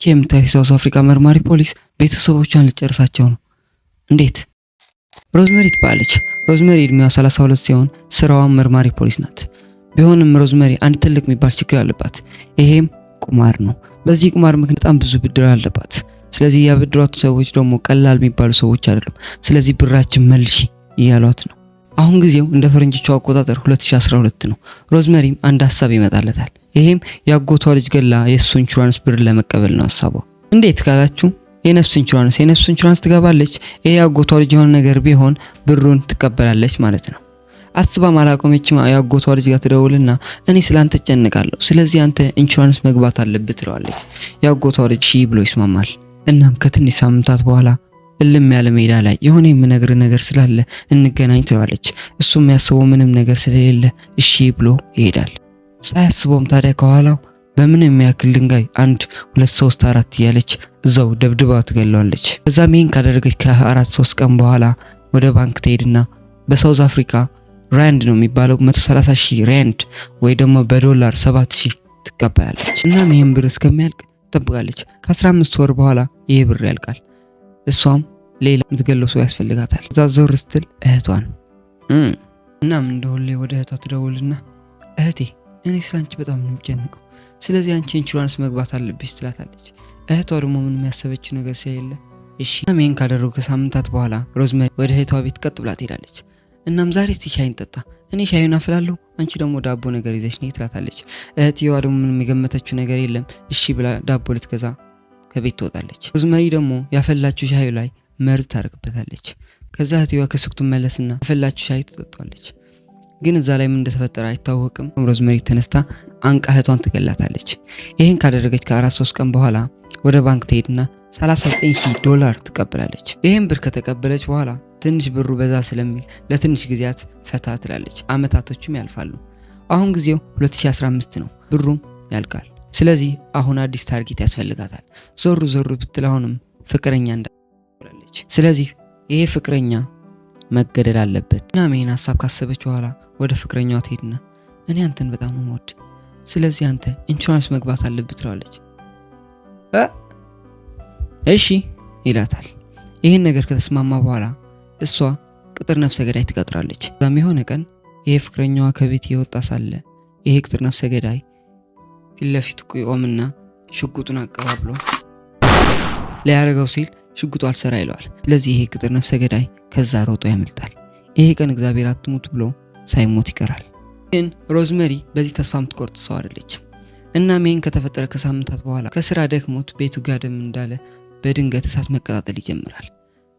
ይቺ የምታዩት የሳውዝ አፍሪካ መርማሪ ፖሊስ ቤተሰቦቿን ልጨርሳቸው ነው። እንዴት? ሮዝመሪ ትባላለች። ሮዝመሪ እድሜዋ 32 ሲሆን ስራዋን መርማሪ ፖሊስ ናት። ቢሆንም ሮዝመሪ አንድ ትልቅ የሚባል ችግር አለባት። ይሄም ቁማር ነው። በዚህ ቁማር ምክንያት በጣም ብዙ ብድር አለባት። ስለዚህ ያበድሯት ሰዎች ደግሞ ቀላል የሚባሉ ሰዎች አይደሉም። ስለዚህ ብራችን መልሺ እያሏት ነው። አሁን ጊዜው እንደ ፈረንጆቹ አቆጣጠር 2012 ነው። ሮዝመሪም አንድ ሀሳብ ይመጣለታል። ይሄም የአጎቷ ልጅ ገላ የእሱ ኢንሹራንስ ብር ለመቀበል ነው ሀሳቧ። እንዴት ካላችሁ የነፍስ ኢንሹራንስ ትገባለች። ይሄ የአጎቷ ልጅ የሆነ ነገር ቢሆን ብሩን ትቀበላለች ማለት ነው። አስባ አላቆመችም። የአጎቷ ልጅ ጋር ትደውልና እኔ ስላንተ እጨነቃለሁ፣ ስለዚህ አንተ ኢንሹራንስ መግባት አለብህ ትለዋለች። የአጎቷ ልጅ እሺ ብሎ ይስማማል። እናም ከትንሽ ሳምንታት በኋላ እልም ያለ ሜዳ ላይ የሆነ የምነግር ነገር ስላለ እንገናኝ ትለዋለች። እሱም ያስበው ምንም ነገር ስለሌለ እሺ ብሎ ይሄዳል። ሳያስበውም ታዲያ ከኋላው በምን የሚያክል ድንጋይ አንድ፣ ሁለት፣ ሶስት፣ አራት እያለች እዛው ደብድባ ትገለዋለች። ከዛም ይህን ካደረገች ከ4 3 ቀን በኋላ ወደ ባንክ ትሄድና በሳውዝ አፍሪካ ራንድ ነው የሚባለው፣ 130 ሺህ ራንድ ወይ ደግሞ በዶላር 7 ሺህ ትቀበላለች። እናም ይህን ብር እስከሚያልቅ ትጠብቃለች። ከ15 ወር በኋላ ይህ ብር ያልቃል። እሷም ሌላ የምትገለው ሰው ያስፈልጋታል። እዛ ዞር ስትል እህቷን። እናም እንደሁሌ ወደ እህቷ ትደውልና እህቴ፣ እኔ ስለ አንቺ በጣም ነው የምጨንቀው፣ ስለዚህ አንቺ ኢንሹራንስ መግባት አለብሽ ትላታለች። እህቷ ደግሞ ምንም ያሰበችው ነገር ስለሌለ እሺ። እናም ይህን ካደረጉ ከሳምንታት በኋላ ሮዝመሪ ወደ እህቷ ቤት ቀጥ ብላ ትሄዳለች። እናም ዛሬ እስቲ ሻይን ጠጣ፣ እኔ ሻዩን አፍላለሁ፣ አንቺ ደግሞ ዳቦ ነገር ይዘሽ ነይ ትላታለች። እህትየዋ ደግሞ ምንም የገመተችው ነገር የለም፣ እሺ ብላ ዳቦ ልትገዛ ከቤት ትወጣለች። ሮዝመሪ ደግሞ ያፈላችው ሻዩ ላይ መርዝ ታደርግበታለች። ከዛ እህትየዋ ከሱቅ ትመለስና ያፈላችው ሻይ ትጠጣዋለች። ግን እዛ ላይ ምን እንደተፈጠረ አይታወቅም። ሮዝመሪ ተነስታ አንቃ እህቷን ትገላታለች። ይህን ካደረገች ከ4 3 ቀን በኋላ ወደ ባንክ ትሄድና 39 ዶላር ትቀበላለች። ይህን ብር ከተቀበለች በኋላ ትንሽ ብሩ በዛ ስለሚል ለትንሽ ጊዜያት ፈታ ትላለች። አመታቶችም ያልፋሉ። አሁን ጊዜው 2015 ነው። ብሩም ያልቃል። ስለዚህ አሁን አዲስ target ያስፈልጋታል። ዞር ዞር ብትል አሁንም ፍቅረኛ እንዳለች። ስለዚህ ይሄ ፍቅረኛ መገደል አለበት። እናም ይህን ሀሳብ ካሰበች በኋላ ወደ ፍቅረኛዋ ትሄድና እኔ አንተን በጣም ነው የምወድ፣ ስለዚህ አንተ ኢንሹራንስ መግባት አለብህ ትለዋለች። እሺ ይላታል። ይህን ነገር ከተስማማ በኋላ እሷ ቅጥር ነፍሰ ገዳይ ትቀጥራለች። ከዛም የሆነ ቀን ይሄ ፍቅረኛዋ ከቤት እየወጣ ሳለ ይሄ ቅጥር ነፍሰ ገዳይ ፊት ለፊቱ ይቆምና ሽጉጡን አቀባብሎ ሊያደርገው ሲል ሽጉጡ አልሰራ ይለዋል። ስለዚህ ይሄ ቅጥር ነፍሰ ገዳይ ከዛ ሮጦ ያመልጣል። ይሄ ቀን እግዚአብሔር አትሙት ብሎ ሳይሞት ይቀራል። ግን ሮዝመሪ በዚህ ተስፋ የምትቆርጥ ሰው አይደለችም። እናም ይህን ከተፈጠረ ከሳምንታት በኋላ ከስራ ደክሞት ቤቱ ጋደም እንዳለ በድንገት እሳት መቀጣጠል ይጀምራል።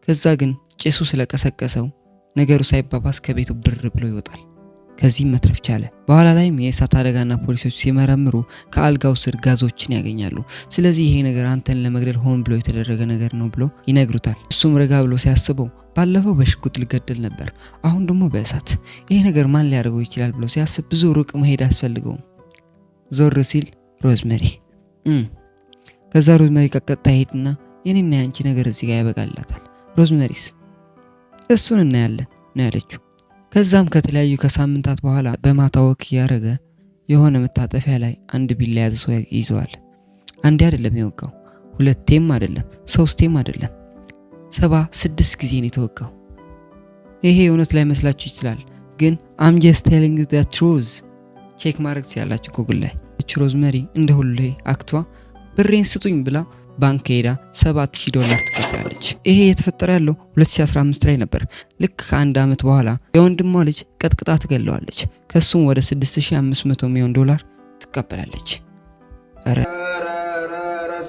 ከዛ ግን ጭሱ ስለቀሰቀሰው ነገሩ ሳይባባስ ከቤቱ ብር ብሎ ይወጣል። ከዚህም መትረፍ ቻለ። በኋላ ላይም የእሳት አደጋና ፖሊሶች ሲመረምሩ ከአልጋው ስር ጋዞችን ያገኛሉ። ስለዚህ ይሄ ነገር አንተን ለመግደል ሆን ብሎ የተደረገ ነገር ነው ብሎ ይነግሩታል። እሱም ረጋ ብሎ ሲያስበው ባለፈው በሽጉጥ ልገደል ነበር፣ አሁን ደግሞ በእሳት፣ ይሄ ነገር ማን ሊያደርገው ይችላል ብሎ ሲያስብ ብዙ ሩቅ መሄድ አያስፈልገውም። ዞር ሲል ሮዝመሪ። ከዛ ሮዝመሪ ቀጥታ ሄድና የኔና ያንቺ ነገር እዚህ ጋር ያበቃላታል። ሮዝመሪስ እሱን እናያለን ነው ያለችው። ከዛም ከተለያዩ ከሳምንታት በኋላ በማታ walk እያደረገ የሆነ መታጠፊያ ላይ አንድ ቢላ የያዘ ሰው ይዘዋል። አንዴ አይደለም የወጋው፣ ሁለቴም አይደለም፣ ሶስቴም አይደለም፣ 76 ጊዜ ነው የተወጋው። ይሄ እውነት ላይመስላችሁ ይችላል፣ ግን I'm just telling the truth። Check ማድረግ ትችላላችሁ ጉግል ላይ። ሮዝመሪ እንደ ሁሌ አክቷ ብሬን ስጡኝ ብላ ባንክ ሄዳ 7000 ዶላር ትቀበላለች። ይሄ የተፈጠረ ያለው 2015 ላይ ነበር። ልክ ከአንድ ዓመት በኋላ የወንድሟ ልጅ ቀጥቅጣ ትገለዋለች። ከሱም ወደ 6500 ሚሊዮን ዶላር ትቀበላለች። ኧረ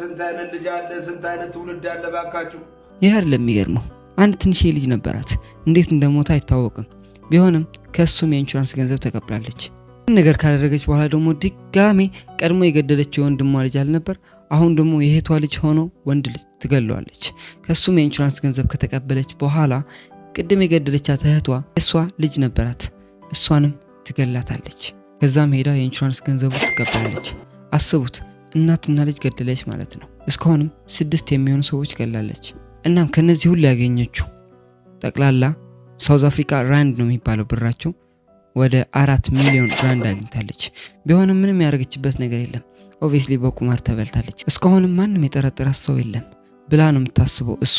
ስንት አይነት ልጅ አለ፣ ስንት አይነት ትውልድ አለ ባካችሁ። ይህ አይደለም የሚገርመው። አንድ ትንሽ ልጅ ነበራት። እንዴት እንደሞተ አይታወቅም። ቢሆንም ከእሱም የኢንሹራንስ ገንዘብ ተቀብላለች። ይህን ነገር ካደረገች በኋላ ደግሞ ድጋሜ ቀድሞ የገደለችው የወንድሟ ልጅ አልነበር? አሁን ደግሞ የእህቷ ልጅ ሆኖ ወንድ ልጅ ትገለዋለች። ከእሱም የኢንሹራንስ ገንዘብ ከተቀበለች በኋላ ቅድም የገደለቻት እህቷ እሷ ልጅ ነበራት። እሷንም ትገላታለች። ከዛም ሄዳ የኢንሹራንስ ገንዘቡ ትቀበላለች። አስቡት፣ እናትና ልጅ ገደለች ማለት ነው። እስካሁንም ስድስት የሚሆኑ ሰዎች ገላለች። እናም ከነዚህ ሁሉ ያገኘችው ጠቅላላ ሳውዝ አፍሪካ ራንድ ነው የሚባለው ብራቸው ወደ 4 ሚሊዮን ራንድ አግኝታለች። ቢሆንም ምንም ያደረገችበት ነገር የለም። Obviously በቁማር ተበልታለች። እስካሁንም ማንም የጠረጠራት ሰው የለም ብላ ነው የምታስበው እሷ።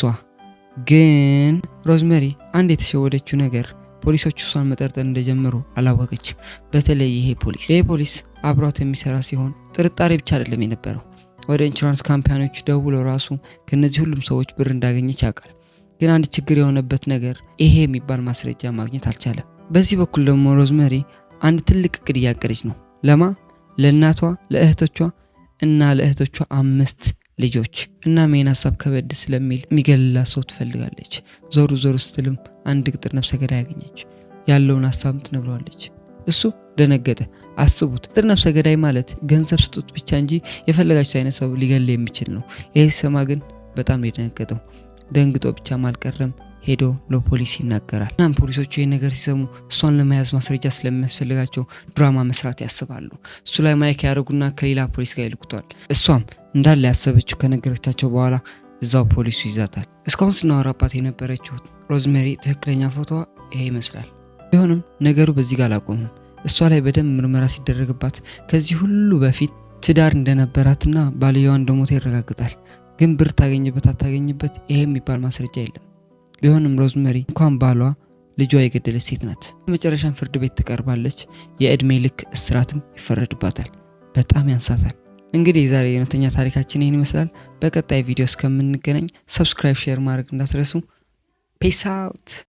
ግን ሮዝመሪ አንድ የተሸወደችው ነገር ፖሊሶቹ እሷን መጠርጠር እንደጀመሩ አላወቀች። በተለይ ይሄ ፖሊስ አብሯት የሚሰራ ሲሆን ጥርጣሬ ብቻ አይደለም የነበረው። ወደ insurance company ዎች ደውሎ ራሱ ከነዚህ ሁሉም ሰዎች ብር እንዳገኘች ያውቃል። ግን አንድ ችግር የሆነበት ነገር ይሄ የሚባል ማስረጃ ማግኘት አልቻለም። በዚህ በኩል ደግሞ ሮዝመሪ አንድ ትልቅ እቅድ እያቀደች ነው። ለማ? ለእናቷ፣ ለእህቶቿ እና ለእህቶቿ አምስት ልጆች። እናም ይህን ሀሳብ ከበድ ስለሚል የሚገልላት ሰው ትፈልጋለች። ዞር ዞር ስትልም አንድ ቅጥር ነፍሰ ገዳይ ያገኘች። ያለውን ሀሳብም ትነግረዋለች። እሱ ደነገጠ። አስቡት፣ ቅጥር ነፍሰ ገዳይ ማለት ገንዘብ ስጡት ብቻ እንጂ የፈለጋችሁት አይነት ሰው ሊገል የሚችል ነው። ይህ ሲሰማ ግን በጣም የደነገጠው። ደንግጦ ብቻም አልቀረም፣ ሄዶ ለፖሊስ ይናገራል። እናም ፖሊሶቹ ይህን ነገር ሲሰሙ እሷን ለመያዝ ማስረጃ ስለሚያስፈልጋቸው ድራማ መስራት ያስባሉ። እሱ ላይ mic ያደርጉና ከሌላ ፖሊስ ጋር ይልኩታል። እሷም እንዳለ ያሰበችው ከነገረቻቸው በኋላ እዛው ፖሊሱ ይዛታል። እስካሁን ስናወራባት የነበረችው ሮዝሜሪ ትክክለኛ ፎቶዋ ይሄ ይመስላል። ቢሆንም ነገሩ በዚህ ጋር አላቆምም። እሷ ላይ በደንብ ምርመራ ሲደረግባት ከዚህ ሁሉ በፊት ትዳር እንደነበራትና ባልየዋ እንደሞተ ይረጋግጣል። ግን ብር ታገኝበት አታገኝበት ይሄ የሚባል ማስረጃ የለም። ቢሆንም ሮዝመሪ እንኳን ባሏ ልጇ የገደለች ሴት ናት። መጨረሻም ፍርድ ቤት ትቀርባለች። የእድሜ ልክ እስራትም ይፈረድባታል። በጣም ያንሳታል። እንግዲህ የዛሬ የእውነተኛ ታሪካችን ይህን ይመስላል። በቀጣይ ቪዲዮ እስከምንገናኝ subscribe፣ share ማድረግ እንዳትረሱ። Peace out።